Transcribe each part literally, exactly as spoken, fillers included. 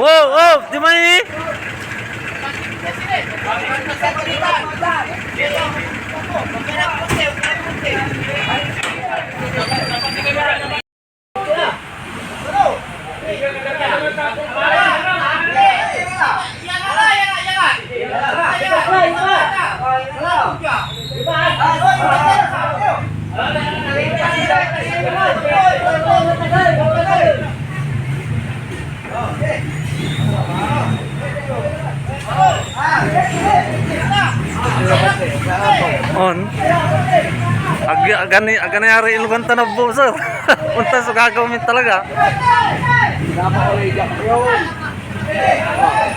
Oh, oh, di man eh. On. Ag-, agani, agani ari ilogan tan abo, sir. Ontan so gagawa min talaga.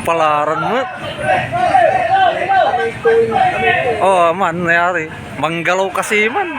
Palaran met. Oh, man, nayari. Manggalaw kasi man.